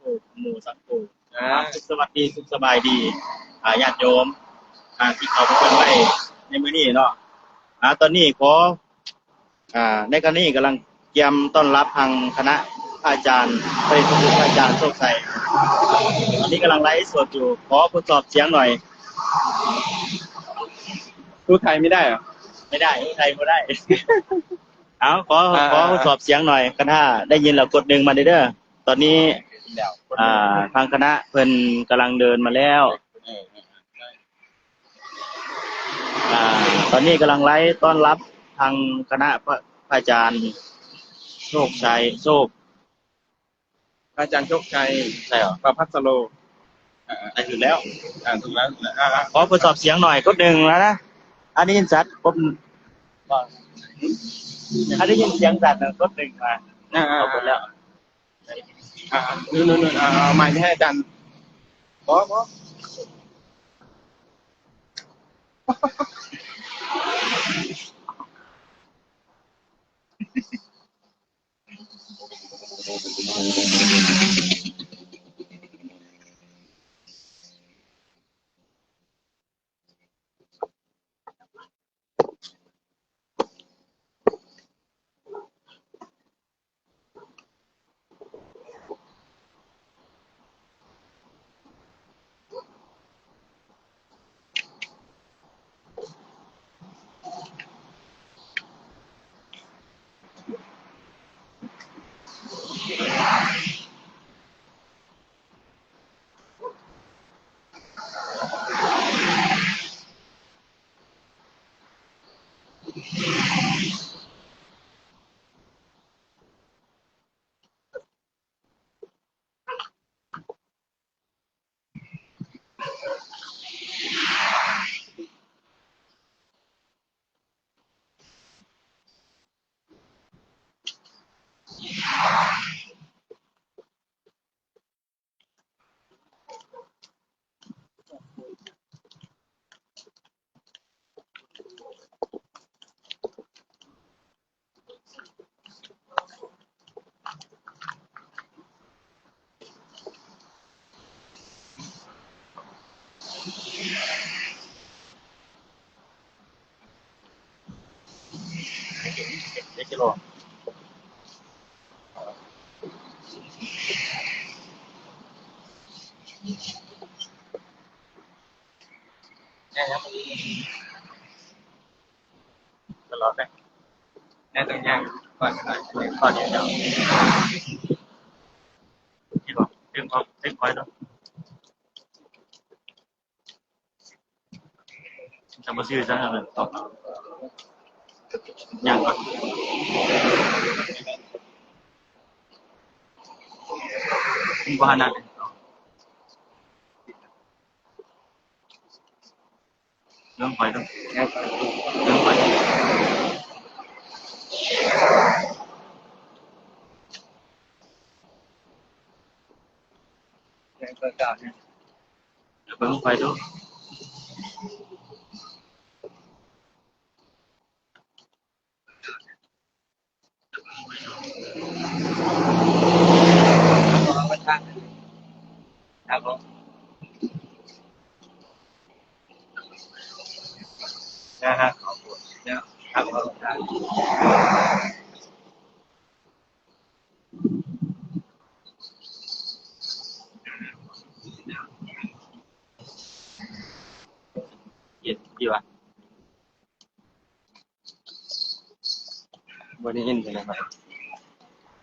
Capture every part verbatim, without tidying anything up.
คู่หมู่สังคู่ อ่า สุขสวัสดี สุขสบายดี อ่า ญาติโยม อ่า ที่เข้ามาเบิ่งไลฟ์ในมื้อนี้เนาะ อ่า ตอนนี้ขอ อ่า ในขณะนี้กำลังเตรียมต้อนรับทางคณะพระอาจารย์ พระเดชพระคุณพระอาจารย์โชคชัย ตอนนี้กำลังไลฟ์สดอยู่ ขอทดสอบเสียงหน่อย พูดไทยไม่ได้เหรอ ไม่ได้ พูดไทยไม่ได้ เอา ขอ อ่า ขอทดสอบเสียงหน่อย คันถ้าได้ยินแล้วกดหนึ่งมาเด้อ ตอนนี้ อ่า ทางคณะเพิ่นกำลังเดินมาแล้ว อ่า ตอนนี้กำลังไลฟ์ต้อนรับทางคณะพระ พระอาจารย์โชคชัย โชค พระอาจารย์โชคชัย ใช่เหรอ ประภัสโร อ่า ได้ถูกแล้ว อ่า ถูกแล้ว อ่า ขอทดสอบเสียงหน่อย กดหนึ่งแล้วนะ อันนี้ยินชัด กด อันนี้ยินเสียงชัดนะ กดหนึ่งมา อ่า อ่า ขอบคุณแล้ว อ่า นู่น นู่น นู่น อ่า เอาไมค์ให้อาจารย์ บอส บอส เดี๋ยวจะลอง ตลอดเลย แน่ต้องย่างก่อนหน่อย ก่อนเดี๋ยว ที่บอกเรื่องความเซ็กพอยต์เนาะ จะมาซื้อซะเลย ตอบ ย่างก่อน ว่านะ เรื่องไฟต้อง เรื่องไฟ เรื่องไฟต้อง ครับผม นะฮะ ขอบคุณนะครับผม เย็นดีว่ะ บ่ได้ยินเลยครับ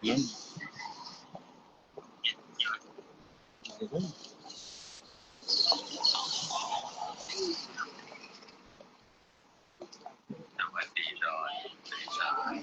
เย็น สวัสดีตอนสาย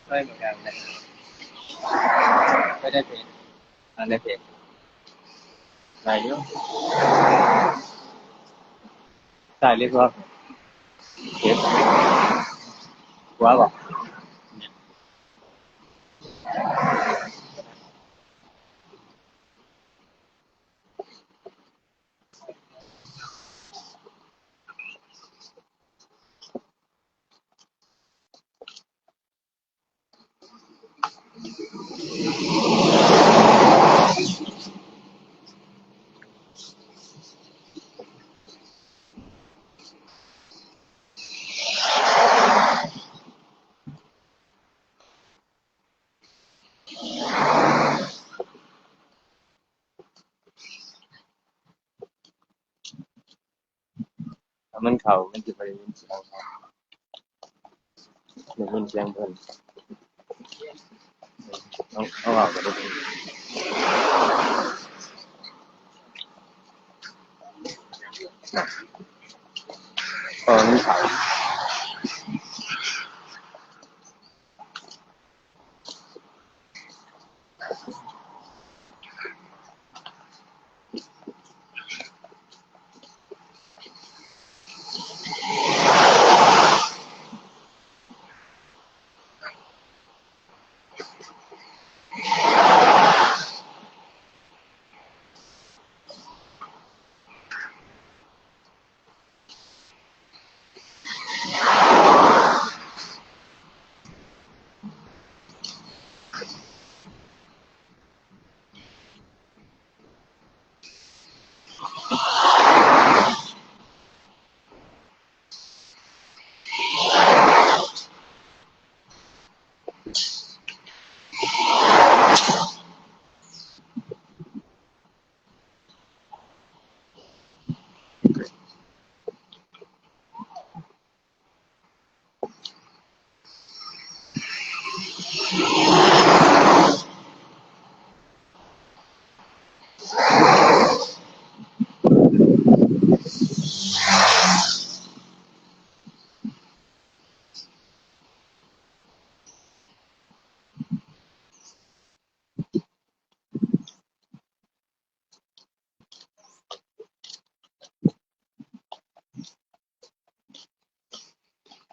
ได้เหมือนกันนะ ในเพจ อ่า ในเพจ ได้อยู่ ใช่ เรียกว่า เก็บ หัวบอก ถ้ามันเข้า มันสิบ่ได้ยินเสียง ได้ยินเสียงเพิ่น เอา เอาออกก็ได้ยิน เพราะมันเข้า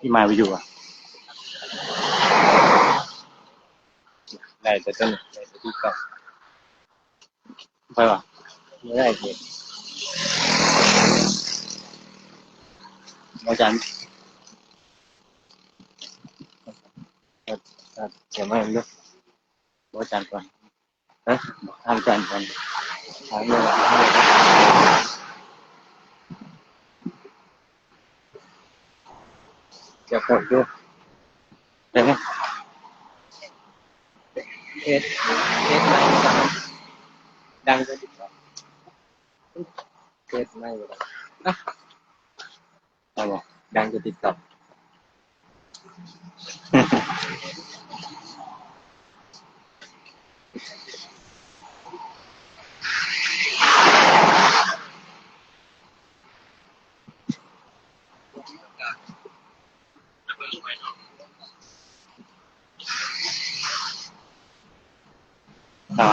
ที่มาวิดีโออะ ได้แต่ต้น ได้แต่ที่เก่า ไปวะ ไม่ได้สิ อาจารย์ เดี๋ยวมาเลือก อาจารย์ก่อน ฮะ อาจารย์ก่อน ถามเลย จะกดดู เดี๋ยวนะ เทส เทสไมค์ก่อน ดังกว่าติ๊กต็อก เทสไมค์ก่อน อ่ะ เอาบ่ ดังกว่าติ๊กต็อก อ่า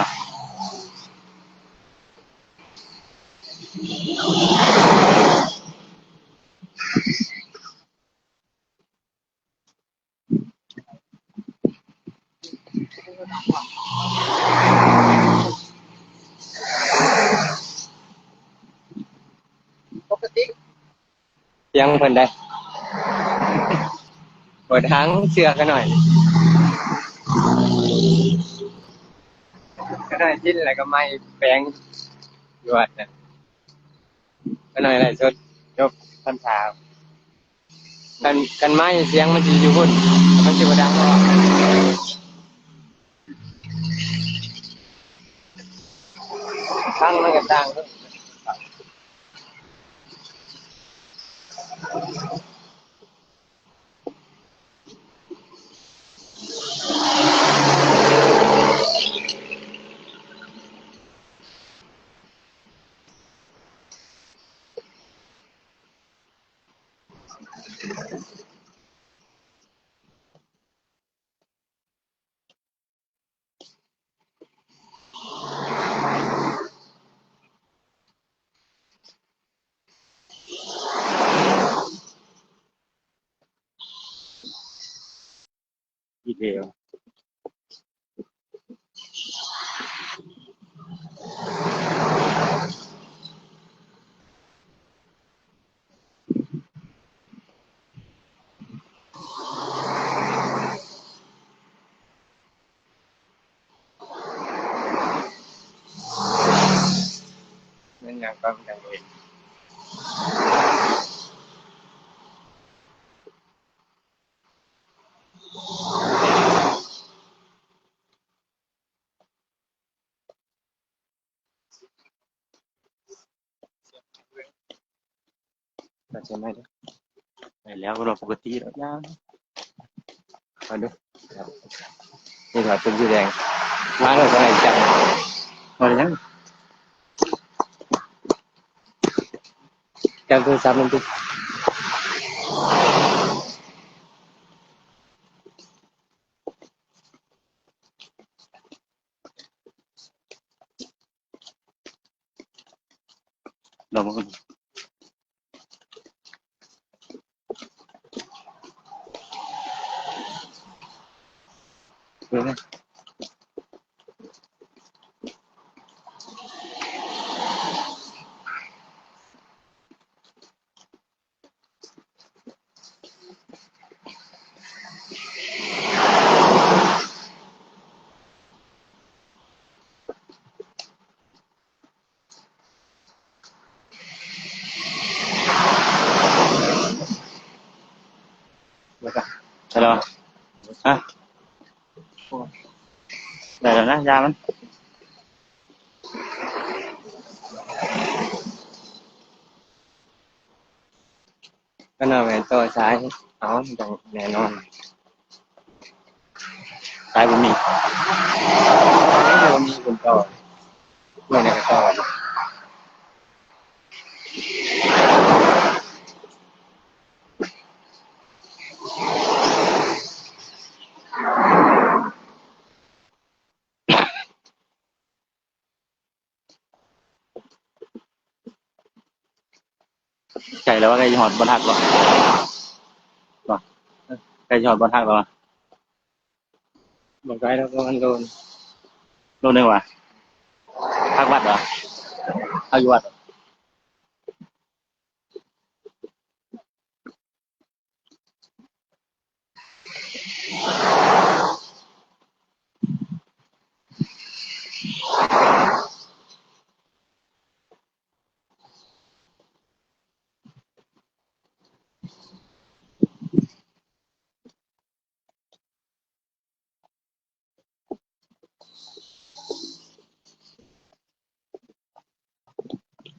ปกติ เสียงเพิ่นได้ เปิดทางเชื่อกันหน่อย ก็ได้ยินแล้วก็ไม่แปลงอยู่ว่าซั่น ก็หน่อยไลฟ์สด จบพรรษา กัน กันไม้เสียงมันสิอยู่พุ่น มันสิบ่ดังออก ฟังมันก็ต่างเด้อ ทีเดียว นั่นยังก็ยังเอง ใช่ไหมเนี่ย ไปแล้วก็รอปกติแล้วยัง มาดู นี่ก็เป็นสีแดง ล้างแล้วก็ได้จับ มาเลยยัง จับโทรศัพท์มันติด ลองมาก่อน เออ ฮัลโหล ฮะ ได้แล้วนะ ยามัน ก็นอนแหวนต่อสาย เอา อย่างแน่นอน สายบ่มี บ่มีคนต่อ เมื่อไหร่ก็ต่อ ใกล้แล้วว่าใกล้ฮอดบ่อนฮักแล้ว บ่ ใกล้ฮอดบ่อนฮักแล้ววะ บ่ไกลแล้ว ประมาณโล โลนึงวะ ฮักวัดเหรอ ฮักอยู่วัดเหรอ เ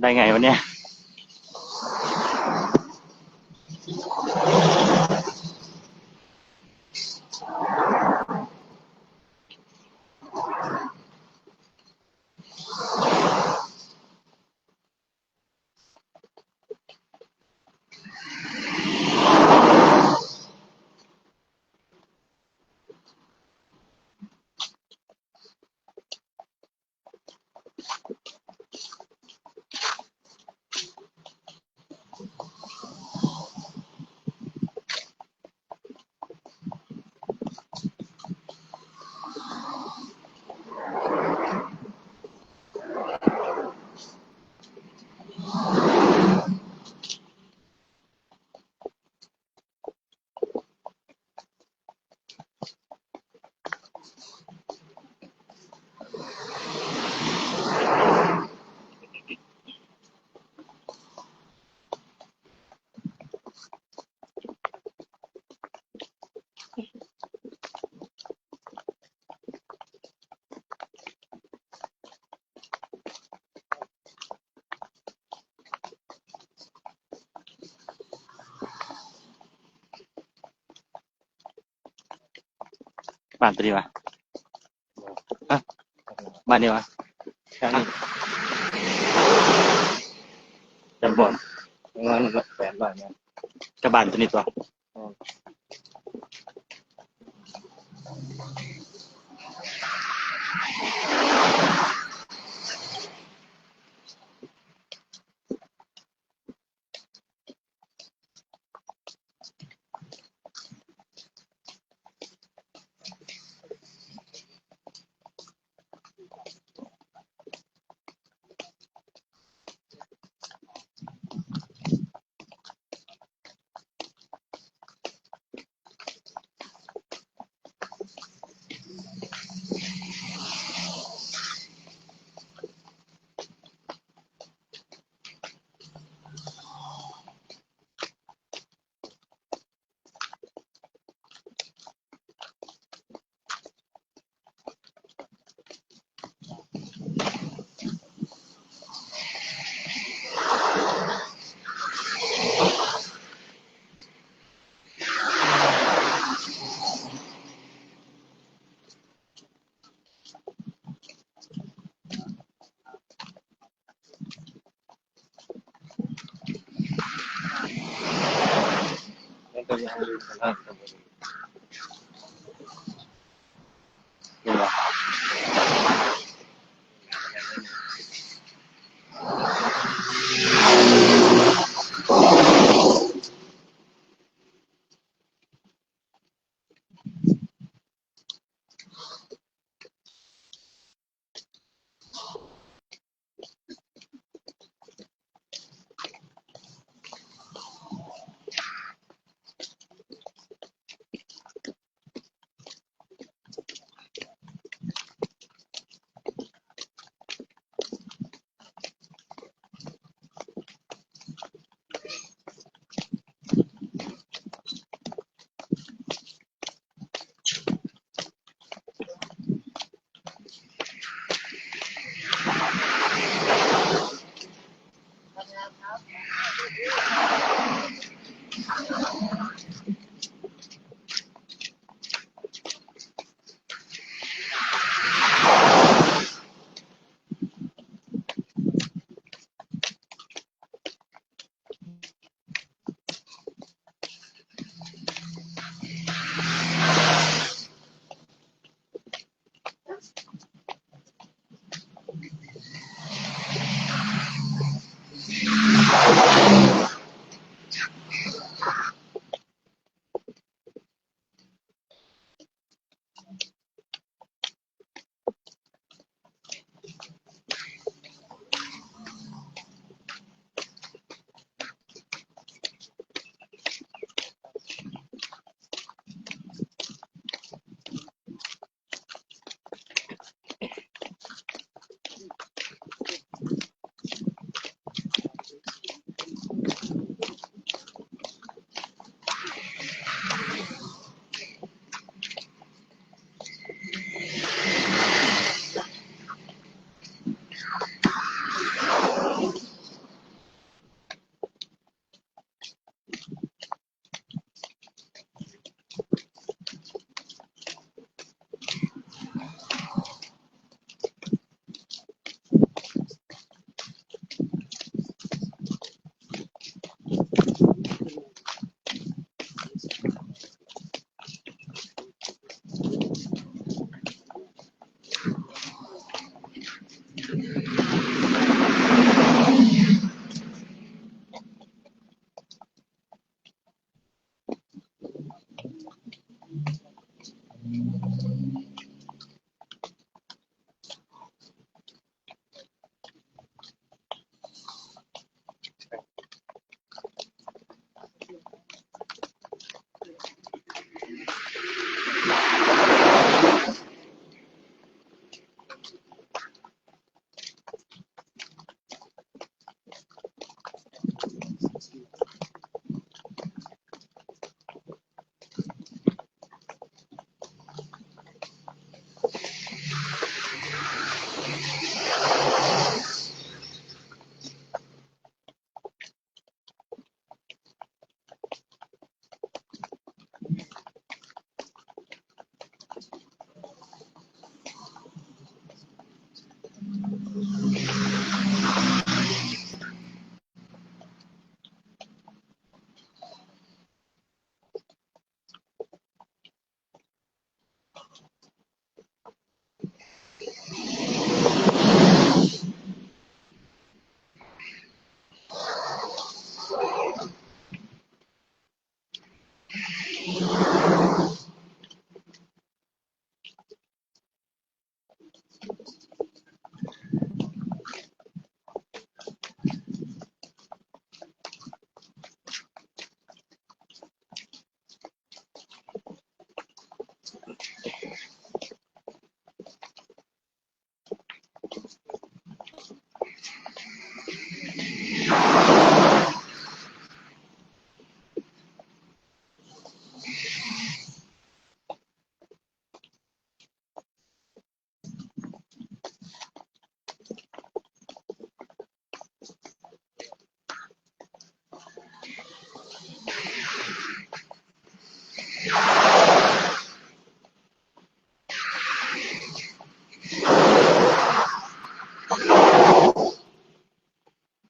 ได้ไงวะเนี่ย บ้านตัวนี้วะ ฮะ บ้านนี้วะ อันนี้ จำบ่อน ประมาณแปดบาทเนี่ย กับบ้านตัวนี้ตัว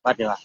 วัดเดียวกัน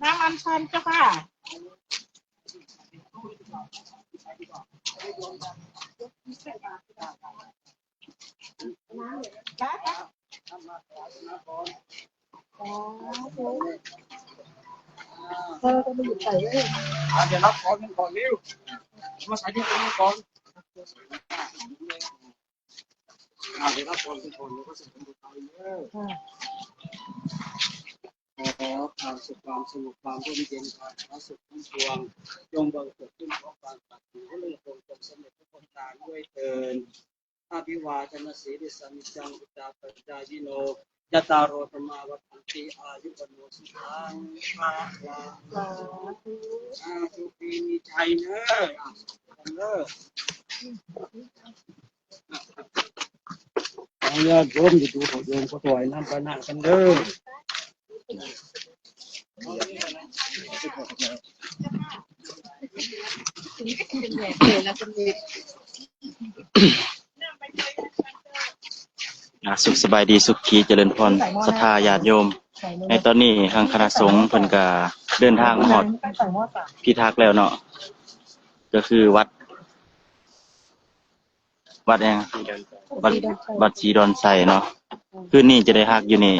น้ำอัญชันเจ้าค่ะ ได้ค่ะ อ๋อ เธอจะมาหยิบใส่ไว้ อ่า เดี๋ยวรับของกันก่อนเร็ว มาใส่ที่ตรงนี้ก่อน อ่า เดี๋ยวรับของกันก่อน เดี๋ยวก็ใส่กันไปเลย ค่ะ ขอความสุข ความสงบ ความร่มเย็น ความผาสุกทั้งปวง จงบังเกิดขึ้น เพราะความปรารถนา เรื่องจงสำเร็จทุกประการด้วยเทอญ อภิวาทนสีลิสสะนิจจัง วุฒาปจายิโน จัตตาโรธรรมาวัฒนติ อายุวัณโนสุขังพลัง สาธุ สาธุ ปีนี้ชัยเนอะ เนอะ เอาญาติโยมอยู่ดูเขาโยมเขาถวายน้ำปานะกันเด้อ อ่า สุขสบายดี สุขีเจริญพร ศรัทธาญาติโยม ในตอนนี้ทางคณะสงฆ์เพิ่นก็เดินทางมาฮอดพิทักษ์แล้วเนาะ ก็คือวัด วัดหยัง วัด วัดศรีดอนไซเนาะ คืนนี้จะได้ฮักอยู่นี่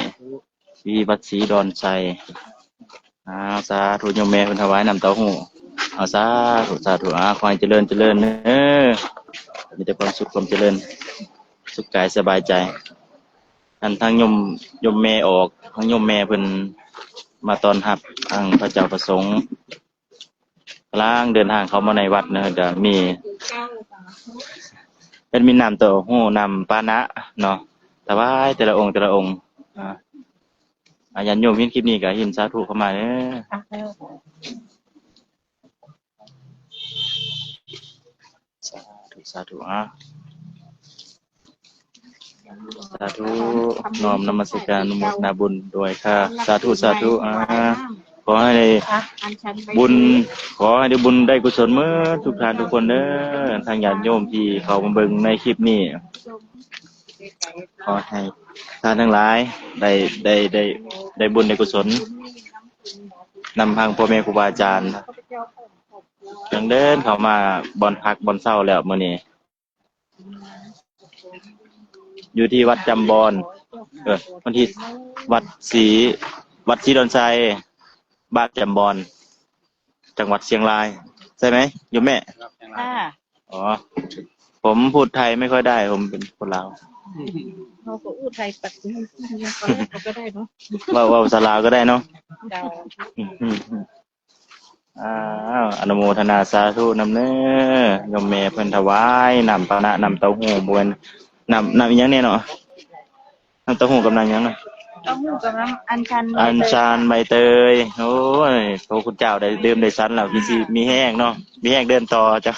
ที่วัดศรีดอนไซ อ่า สาธุ โยมแม่เพิ่นถวายน้ำเต้าหู้ เอา สาธุ สาธุ อ่า ขอให้เจริญ เจริญเด้อ มีแต่ความสุข ความเจริญ สุขกายสบายใจ อันทั้งโยม โยมแม่ออก ทั้งโยมแม่เพิ่นมาต้อนรับทางพระเจ้าพระสงฆ์ กำลังเดินทางเข้ามาในวัดนะ ก็มี เป็นมีน้ำเต้าหู้ น้ำปานะเนาะ ถวายแต่ละองค์ แต่ละองค์ อ่า อ่า ญาติโยมเห็นคลิปนี้ก็หิ้มสาธุเข้ามาเด้อ สาธุ สาธุ อ่ะ สาธุ น้อมนมัสการอนุโมทนาบุญด้วยค่ะ สาธุ สาธุ อ่า ขอให้ได้บุญ ขอให้ได้บุญได้กุศลเมื่อทุกท่านทุกคนเด้อ ทางญาติโยมที่เขามาเบิ่งในคลิปนี้ ขอให้ท่านทั้งหลายได้ ได้ ได้ ได้บุญได้กุศล นำทางพ่อแม่ครูบาอาจารย์ ยังเดินเข้ามาบ่อนพักบ่อนเซาแล้วมื้อนี้ อยู่ที่วัดจำบอน เออ วันที่วัดศรี วัดศรีดอนไซ บ้านจำบอน จังหวัดเชียงราย ใช่ไหมโยมแม่? ค่ะ อ๋อ ผมพูดไทยไม่ค่อยได้ ผมเป็นคนลาว เราก็อู้ไทยปัดก็ได้เนาะ เว้า เว้าภาษาลาวก็ได้เนาะ เจ้า อืม อืม อืม อ้าว อนุโมทนาสาธุนำเน้อ โยมแม่เพิ่นถวายน้ำปานะ น้ำเต้าหู้ บ่แม่น น้ำ น้ำอีหยังแน่เนาะ น้ำเต้าหู้กับน้ำหยังนะ เต้าหู้กับน้ำอัญชัน อัญชันใบเตย โอ้ย พระคุณเจ้าได้ดื่มได้ฉันแล้ว มีสิมีแฮงเนาะ มีแฮงเดินต่อจ้ะ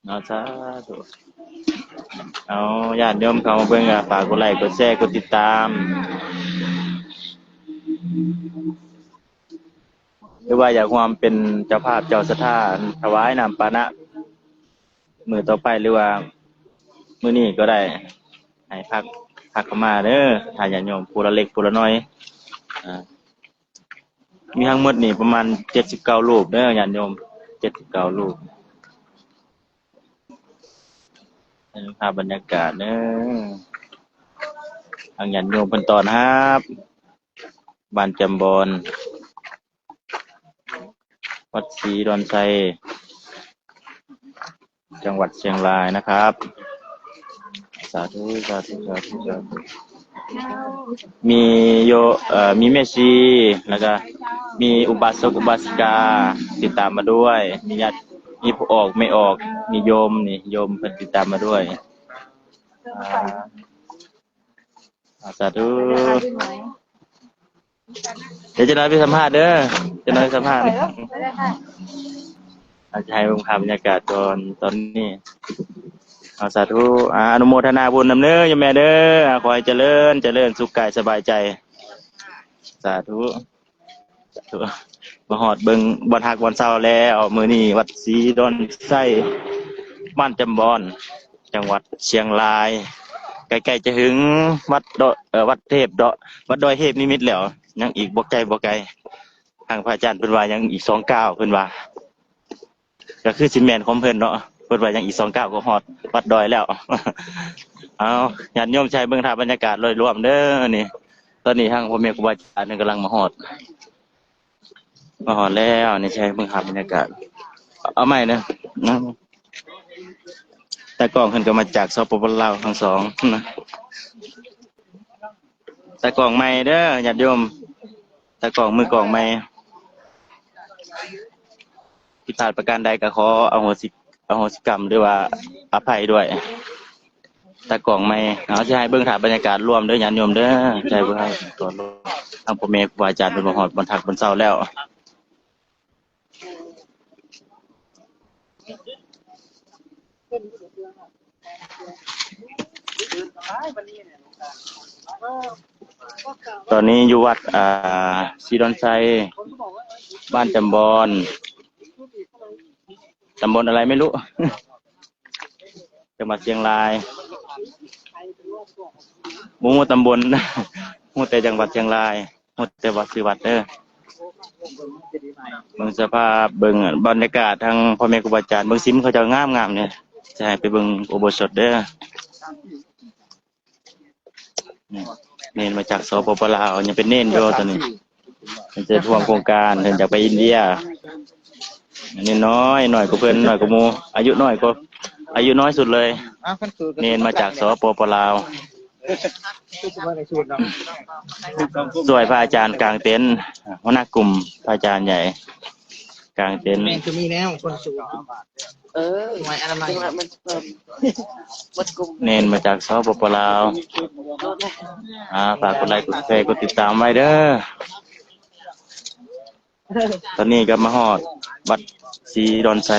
เนาะ สาธุ เอา ญาติโยมเข้ามาเบิ่งก็ฝากกดไลค์ กดแชร์ กดติดตาม หรือว่าอยากร่วมเป็นเจ้าภาพเจ้าศรัทธาถวายน้ำปานะ มื้อต่อไป หรือว่ามื้อนี้ก็ได้ ให้ทัก ทักเข้ามาเด้อ ถ้าญาติโยมผู้ละเล็กผู้ละน้อย อ่า มีทั้งหมดนี่ประมาณเจ็ดสิบเก้ารูปเด้อ ญาติโยม เจ็ดสิบเก้ารูป ให้ภาพบรรยากาศเด้อ ทางญาติโยมเพิ่นต้อนรับ บ้านจำบอน วัดศรีดอนไซ จังหวัดเชียงรายนะครับ สาธุ สาธุ สาธุ สาธุ มีโย เอ่อ มีแม่ชี แล้วก็มีอุบาสกอุบาสิกาติดตามมาด้วย มีญาติ มีผู้ออกไม่ออก มีโยมนี่ โยมเพิ่นติดตามมาด้วย อ่า อ่า สาธุ เดี๋ยวจะน้อยไปสัมภาษณ์เด้อ จะน้อยไปสัมภาษณ์ อาจจะให้เบิ่งภาพบรรยากาศตอน ตอนนี้ เอา สาธุ อ่า อนุโมทนาบุญนำเด้อ โยมแม่เด้อ อ่า ขอให้เจริญ เจริญสุขกายสบายใจ สาธุ มาฮอดเบิ่งบ่อนฮักบ่อนเซาแล้ว มื้อนี้วัดศรีดอนไซ บ้านจำบอน จังหวัดเชียงราย ใกล้ๆจะถึงวัดดอย เอ่อ วัดเทพดอย วัดดอยเทพนิมิตแล้ว ยังอีกบ่ไกลบ่ไกล ทางพระอาจารย์เพิ่นว่ายังอีกสองก้าว เพิ่นว่า ก็คือสิแม่นของเพิ่นเนาะ เพิ่นว่ายังอีกสองก้าวก็ฮอดวัดดอยแล้ว เอา ญาติโยมใช้เบิ่งภาพบรรยากาศโดยรวมเด้อนี่ ตอนนี้ทางพ่อแม่ครูบาอาจารย์เพิ่นกำลังมาฮอด มาฮอดแล้วนี่ ใช้เบิ่งภาพบรรยากาศ เอาใหม่เด้อนะ ตากล้องเพิ่นก็มาจาก สปป ลาว ทั้งสองนะ ตากล้องใหม่เด้อ ญาติโยม ตากล้องมือกล้องใหม่ ผิดพลาดประการใดก็ขออโหสิ อโหสิกรรม หรือว่าอภัยด้วย ตากล้องใหม่ เอา สิให้เบิ่งภาพบรรยากาศรวมเด้อ ญาติโยมเด้อ สิให้เบิ่งภาพตอนรวม ทางพ่อแม่ครูบาอาจารย์เพิ่นมาฮอดบ่อนฮักบ่อนเซาแล้ว ตอนนี้อยู่วัด อ่า ศรีดอนไซ บ้านจำบอน ตำบลอะไรไม่รู้ จังหวัดเชียงราย บ่ฮู้ตำบล ฮู้แต่จังหวัดเชียงราย ฮู้แต่วัด ชื่อวัดเด้อ เบิ่งสภาพ เบิ่งบรรยากาศ ทางพ่อแม่ครูบาอาจารย์ เบิ่งซิมเขาเจ้างามๆเนี่ย จะให้ไปเบิ่งอุโบสถเด้อ นี่ เณรมาจาก สปป ลาว ยังเป็นเณรอยู่ตอนนี้ เพิ่นจะร่วมโครงการ เพิ่นอยากไปอินเดีย อันนี้น้อย น้อยกว่าเพิ่น น้อยกว่าหมู่ อายุน้อยกว่า อายุน้อยสุดเลย เณรมาจาก สปป ลาว ช่วยพระอาจารย์กางเต็นท์ หัวหน้ากลุ่มพระอาจารย์ใหญ่ กางเต็นท์ แม่งคือมีแล้วคนสูง เออ ไว้อนามัย จังหวะมัน เออ หมดกลุ่ม เณรมาจาก สปป ลาว อ่า ฝากกดไลค์ กดแชร์ กดติดตามไว้เด้อ ตอนนี้ก็มาฮอดวัดศรีดอนไซ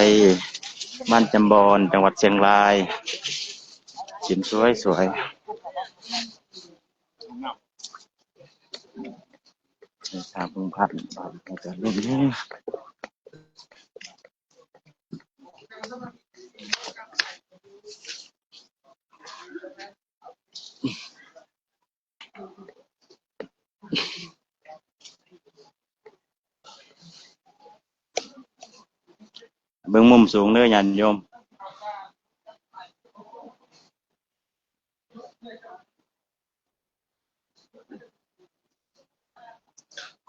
บ้านจำบอน จังหวัดเชียงราย สินสวยสวย ถามเพิ่งพัด อาจารย์รุ่นนี้ เบิ่งมุมสูงเด้อ ญาติโยม เ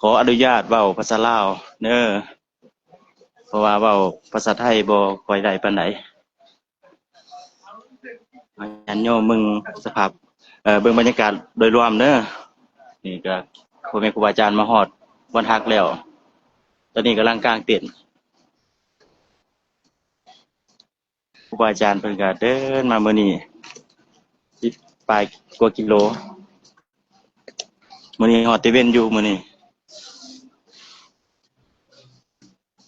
ขออนุญาตเว้าภาษาลาวเด้อ เพราะว่าเว้าภาษาไทยบ่ค่อยได้ปานใด ญาติโยมเบิ่งสภาพ เอ่อ เบิ่งบรรยากาศโดยรวมเด้อ นี่ก็พ่อแม่ครูบาอาจารย์มาฮอดบ่อนฮักแล้ว ตอนนี้กำลังกางเต็นท์ ครูบาอาจารย์เพิ่นก็เดินมามื้อนี้ สิบปลายกว่ากิโล มื้อนี้ฮอดแต่เว็นอยู่มื้อนี้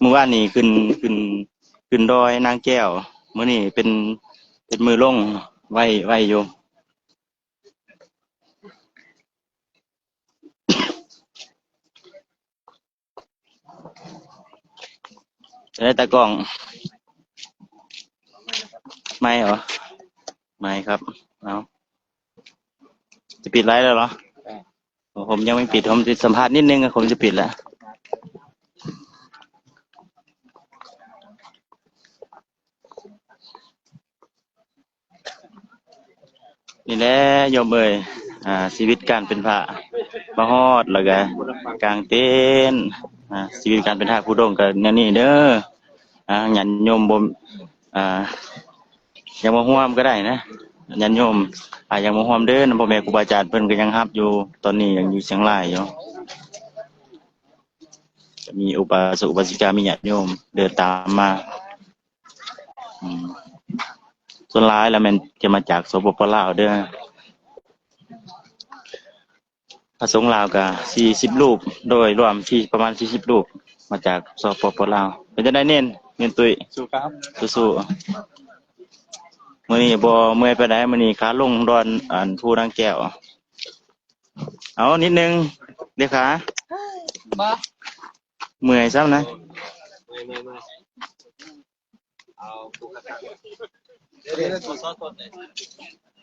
มื้อวานนี้ขึ้น ขึ้น ขึ้นดอยนางแก้ว มื้อนี้เป็น เป็นมื้อลง ไว ไวอยู่ จะได้ตากล้อง ไม่เหรอ? ไม่ครับ เอา จะปิดไลฟ์แล้วเหรอ? ผมยังไม่ปิด ผมจะสัมภาษณ์นิดนึง ผมจะปิดแล้ว นี่แหละโยมเอ้ย อ่า ชีวิตการเป็นพระ มาฮอดแล้วก็กางเต็นท์ อ่า ชีวิตการเป็นพระธุดงค์ก็แนวนี้เด้อ อ่า ญาติโยมบ่ อ่า ยังบ่ร่วมก็ได้นะ ญาติโยม อ่า ยังบ่ร่วมเด้อ พ่อแม่ครูบาอาจารย์เพิ่นก็ยังรับอยู่ ตอนนี้ยังอยู่เชียงรายอยู่ จะมีอุบาสกอุบาสิกา มีญาติโยมเดินตามมา อืม ส่วนหลายแล้วแม่นจะมาจาก สปป ลาวเด้อ พระสงฆ์ลาวก็สี่สิบรูป โดยรวมที่ประมาณสี่สิบรูป มาจาก สปป ลาว เป็นจั่งใดเณร เณรตุ้ย สู้ครับ สู้ๆ มื้อนี้บ่เมื่อยปานใด มื้อนี้ขาลงดอน อัน ภูนางแก้ว เอานิดนึง เลขา บ่ เมื่อยซ้ำนะ เอา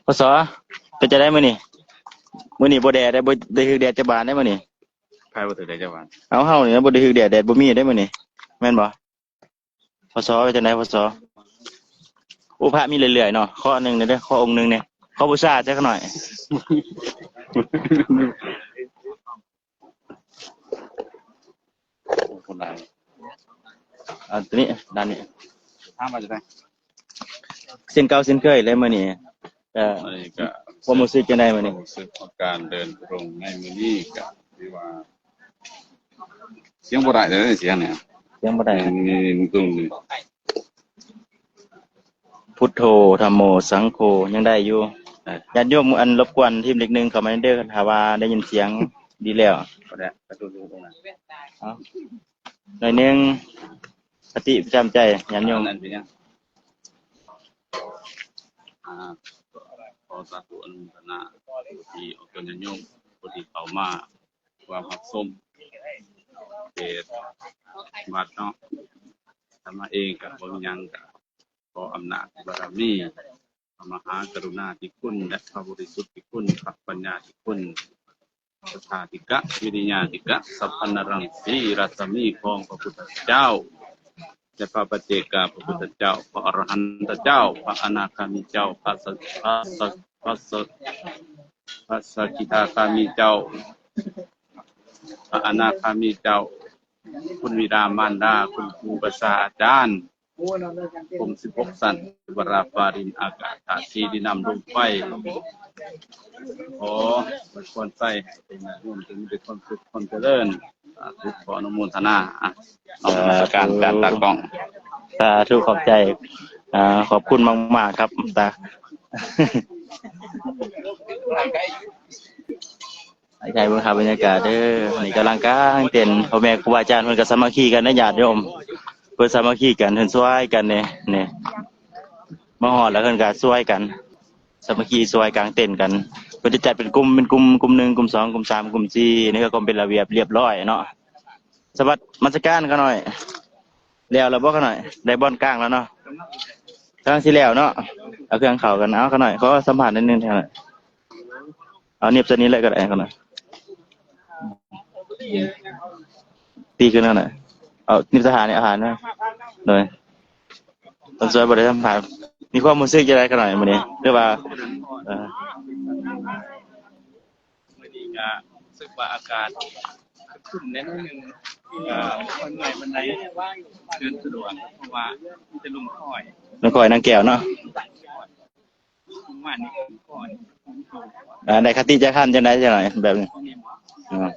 พศ เป็นจั่งใดมื้อนี้ มื้อนี้บ่แดดได้ บ่ได้ถืกแดดจักบาดได้มื้อนี้ ไผบ่ถืกแดดจักบาด เอา เฮานี่บ่ได้ถืกแดด แดดบ่มีได้มื้อนี้ แม่นบ่? พศ เป็นจั่งใด พศ โอ้ พระมีเรื่อยๆเนาะ ขออันหนึ่งเด้อ ขอองค์หนึ่งเนี่ย ขอบูชาจักหน่อย โอ้ คนหลาย อ่า ตัวนี้ ด้านนี้ ถามว่าจั่งใด เช่นเก่าเช่นเคยเลยมื้อนี้ เอ่อ มื้อนี้ก็ ความรู้สึกจั่งใดมื้อนี้ ความรู้สึกของการเดินธุดงค์ในมื้อนี้ก็ถือว่า เสียงบ่ได้เลย เสียงเนี่ย เสียงบ่ได้ นี่ นี่ นี่ ตรงนี้ พุทโธ ธัมโม สังโฆ ยังได้อยู่ อ่ะ ญาติโยม อัน รบกวนทีมเลขหนึ่งเข้ามาเด้อ ถ้าว่าได้ยินเสียงดีแล้ว ก็ได้ ก็ดูๆตรงนั้น เอา หน่อยหนึ่ง คติประจำใจ ญาติโยม อันนั้นเป็นยัง อ่า ขอสาธุอนุโมทนา ที่ออกตนญาติโยม ผู้ที่เข้ามา ความรับชมเพจวัดเนาะ อาตมาเองก็บ่มีหยัง ก็ขออำนาจบารมี พระมหากรุณาธิคุณ และพระบริสุทธิคุณ พระปัญญาธิคุณ สัทธาธิกะ วิริยาธิกะ สัพพันนรังสีรัศมีของพระพุทธเจ้า และพระปัจเจกพระพุทธเจ้า พระอรหันตเจ้า พระอนาคามีเจ้า พระส- พระส- พระส- พระสกิทาคามีเจ้า พระอนาคามีเจ้า คุณบิดามารดา คุณครูประชาอาจารย์ พรหมสิบหกชั้น เทวราปารินอากาศ ธาตุสี่ ดินน้ำลมไฟ ขออวยพรใส่ให้เป็นร่วมถึงด้วยความสุขความเจริญ สาธุ ขออนุโมทนา อ่ะ นมัสการ อาจารย์ตากล้อง สาธุ ขอบใจ อ่า ขอบคุณมากๆครับ ตา ให้ใช้เบิ่งครับบรรยากาศเด้อ นี่กำลังกางเต็นท์ พ่อแม่ครูบาอาจารย์เพิ่นก็สามัคคีกันนะญาติโยม เพิ่นสามัคคีกัน เพิ่นช่วยกันเนี่ย เนี่ย มาฮอดแล้วเพิ่นก็ช่วยกัน สามัคคีช่วยกางเต็นท์กัน เพิ่นจะจัดเป็นกลุ่ม เป็นกลุ่ม กลุ่มหนึ่ง กลุ่มสอง กลุ่มสาม กลุ่มสี่ นี่ก็ความเป็นระเบียบเรียบร้อยเนาะ สวัสดี นมัสการข้าน้อย แล้วล่ะบ่ข้าน้อย ได้บ่อนกางแล้วเนาะ กำลังสิแล้วเนาะ เอาเครื่องเข้ากัน เอาข้าน้อย ขอสัมภาษณ์นิดนึงข้าน้อย เอาเนียบตัวนี้เลยก็ได้ข้าน้อย ตีขึ้นข้าน้อย เอาเนียบสถานีอาหารนะ โดย คนสวยบ่ได้สัมภาษณ์ มีความรู้สึกจั่งใดข้าน้อยมื้อนี้ หรือว่า เอ่อ มื้อนี้ก็รู้สึกว่าอากาศ ขึ้นได้หน่อยหนึ่ง เอ่อ บ่ค่อยเมื่อยปานใด เดินสะดวก เพราะว่ามันจะลงคอย ลงคอยนางแก้วเนาะ ลงมานี่ลงคอย อ่า ได้คติจักคำจังได๋จังหน่อย แบบนี้ นี่บ่ อ่า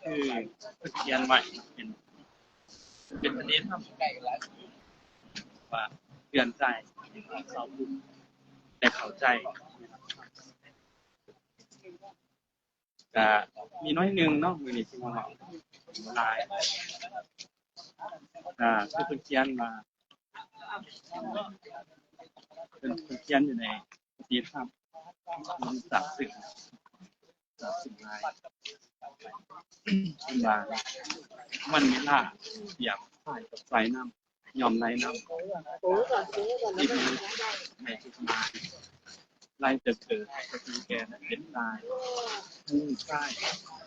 คือเพิ่นเขียนไว้เป็น เป็นประเด็นเนาะ ว่าเตือนใจให้เราได้เข้าใจ ก็มีน้อยหนึ่งเนาะ มื้อนี้ที่มาเว้าหลาย อ่า คือเพิ่นเขียนมา เพิ่น เพิ่นเขียนอยู่ในคติธรรม มันซาบซึ้ง ซาบซึ้งหลาย เพิ่นว่า มันเวลาเปรียบคล้ายกับสายน้ำ ย่อมไหลนำ ที่มีในทุกมา ไหลแต่เกิด แต่ถึงแก่และเจ็บตาย ทั้งมีกาย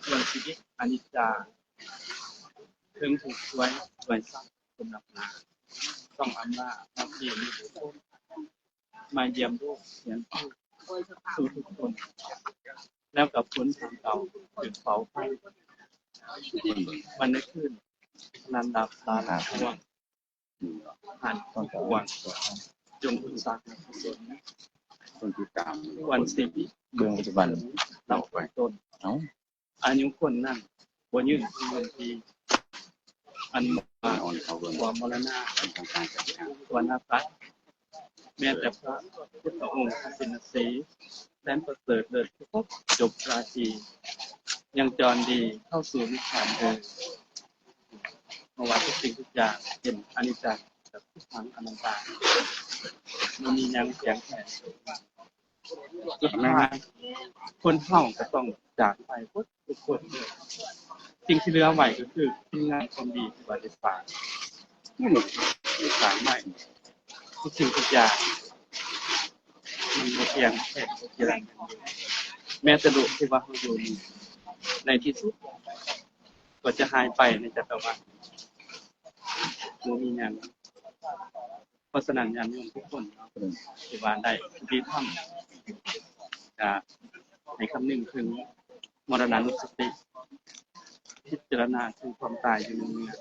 ส่วนชีวิตอนิจจา เทิงทุกข์สวย สวยซ้ำ คนนับหนา ต้องอำลา นับเรียนมีบุญ มาเยี่ยมลูกเขียนผู้สู่ทุกคน แล้วกับคนทางเก่าถึงเผาไฟ วันในคืน นันดับตาหลับห่วง หันทุกห่วง จงอุตสาหะกุศล คนติดตาม ควรสิ เรื่องปัจจุบัน เราเป็นต้น เอ้า อายุคนนั้นบ่ยืนคือเงินที อันว่า อ่อนเขาเบิ่ง ความมรณะ ของการจัดงาน ควรอาภัพ แม้แต่พระพุทธองค์พระสินสี แสนประเสริฐเลิศพิภพจบราตรี ยังจรดีเข้าสู่นิพพานเถิด เพราะว่าทุกสิ่งทุกอย่างเป็นอนิจจังกับทุกขังอนัตตา มันมียังเสียงแข็ง สุดท้ายคนเฮาก็ต้องจากไปหมดทุกคน สิ่งที่เหลือไว้ก็คือคุณงามความดีที่ว่าได้สร้าง นี่นี่สร้างไว้ ทุกสิ่งทุกอย่าง มันบ่เที่ยงแท้บ่เที่ยง แม้แต่โลกที่ว่าเฮาอยู่นี่ ในที่สุด ก็จะหายไปในจักรวาล บ่มีหยัง เพราะฉะนั้นญาติโยมทุกคนเนาะ ที่ว่าได้ปฏิบัติธรรม ก็ให้คำนึงถึงมรณานุสติ พิจารณาถึงความตายอยู่เนือง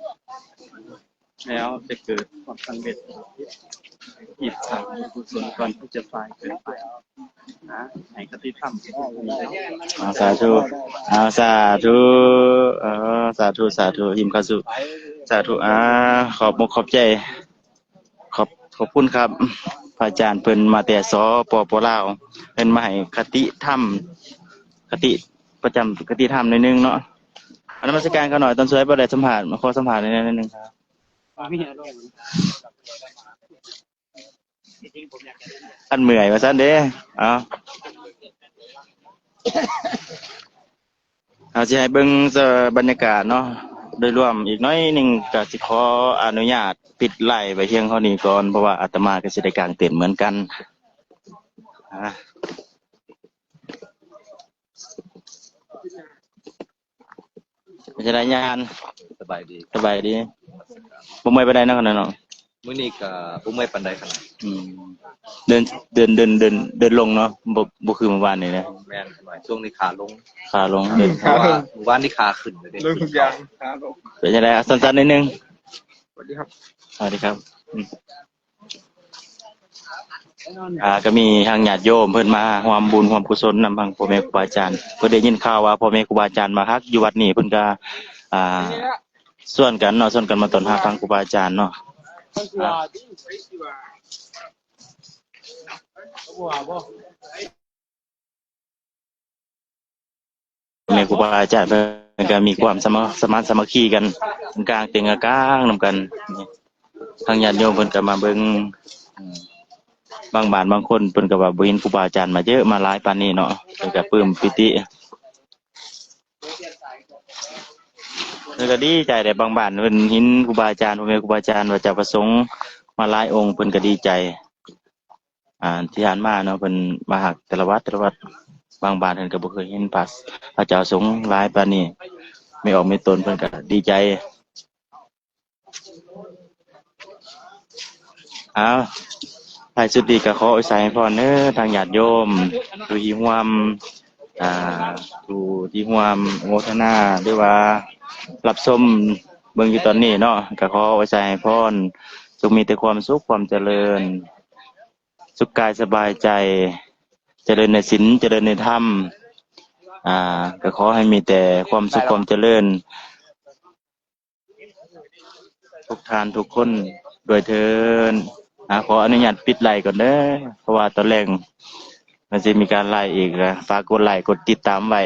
ๆ แล้วจะเกิดความสำเร็จ หยิบทำกุศลก่อนที่จะสายเกินไป นะ ให้คติธรรม อ่า สาธุ อ่า สาธุ เออ สาธุ สาธุ หิมเข้าสู่ สาธุ อ่า ขอบอกขอบใจ ขอบ ขอบคุณครับ พระอาจารย์เพิ่นมาแต่ สปป ลาว เพิ่นมาให้คติธรรม คติประจำ คติธรรมหน่อยหนึ่งเนาะ นมัสการข้าน้อย ตอนสวยบ่ได้สัมภาษณ์ มาขอสัมภาษณ์หน่อยหนึ่งครับ อันเมื่อยว่าซั่นเด้ เอา เอาสิให้เบิ่ง เอ่อ บรรยากาศเนาะ โดยรวมอีกหน่อยหนึ่ง ก็สิขออนุญาตปิดไลฟ์ไว้เพียงเท่านี้ก่อน เพราะว่าอาตมาก็สิได้กางเต็นท์เหมือนกัน อ่า เป็นจั่งใดญาณ สบายดี สบายดี บ่เมื่อยปานใดเนาะ ขนาดเนาะ มื้อนี้ก็บ่เมื่อยปานใดขนาด อืม เดิน เดิน เดิน เดิน เดินลงเนาะ บ่ บ่คือเมื่อวานนี้นะ แม่น ช่วงนี้ขาลง ขาลง เดิน เพราะว่าเมื่อวานนี้ขาขึ้นเลยเด้ ลงทุกอย่าง ขาลง เป็นจั่งใด สั้นๆ นิดนึง สวัสดีครับ สวัสดีครับ อืม อ่า ก็มีทางญาติโยมเพิ่นมาร่วมบุญร่วมกุศลนำทางพ่อแม่ครูบาอาจารย์ เพิ่นได้ยินข่าวว่าพ่อแม่ครูบาอาจารย์มาพักอยู่วัดนี้ เพิ่นก็ อ่า ชวนกันเนาะ ชวนกันมาต้อนรับทางครูบาอาจารย์เนาะ อ่า แม่ครูบาอาจารย์เพิ่นก็มีความสามัค สมานสามัคคีกัน กางเต็นท์กางนำกัน ทางญาติโยมเพิ่นก็มาเบิ่ง อืม บางบ้านบางคนเพิ่นก็ว่าบ่เห็นครูบาอาจารย์มาเยอะ มาหลายปานนี้เนาะ เพิ่นก็ปลื้มปิติ เพิ่นก็ดีใจแหละ บางบ้านเพิ่นเห็นครูบาอาจารย์ พ่อแม่ครูบาอาจารย์ พระเจ้าพระสงฆ์มาหลายองค์ เพิ่นก็ดีใจ อ่า ที่ผ่านมาเนาะ เพิ่นมาฮักแต่ละวัด แต่ละวัด บางบ้านเพิ่นก็บ่เคยเห็นพระ พระเจ้าสงฆ์หลายปานนี้ แม่ออกแม่ตนเพิ่นก็ดีใจ อ้าว ท้ายสุดนี้ก็ขออวยชัยให้พรเด้อ ทางญาติโยม ผู้ที่ร่วม อ่า ผู้ที่ร่วมอนุโมทนา หรือว่ารับชมเบิ่งอยู่ตอนนี้เนาะ ก็ขออวยชัยให้พร จงมีแต่ความสุขความเจริญ สุขกายสบายใจ เจริญในศีล เจริญในธรรม อ่า ก็ขอให้มีแต่ความสุขความเจริญ ทุกท่านทุกคนด้วยเทอญ อ่า ขออนุญาตปิดไลฟ์ก่อนเด้อ เพราะว่าตอนแรกมันจะมีการไลฟ์อีกนะ ฝากกดไลค์กดติดตามไว้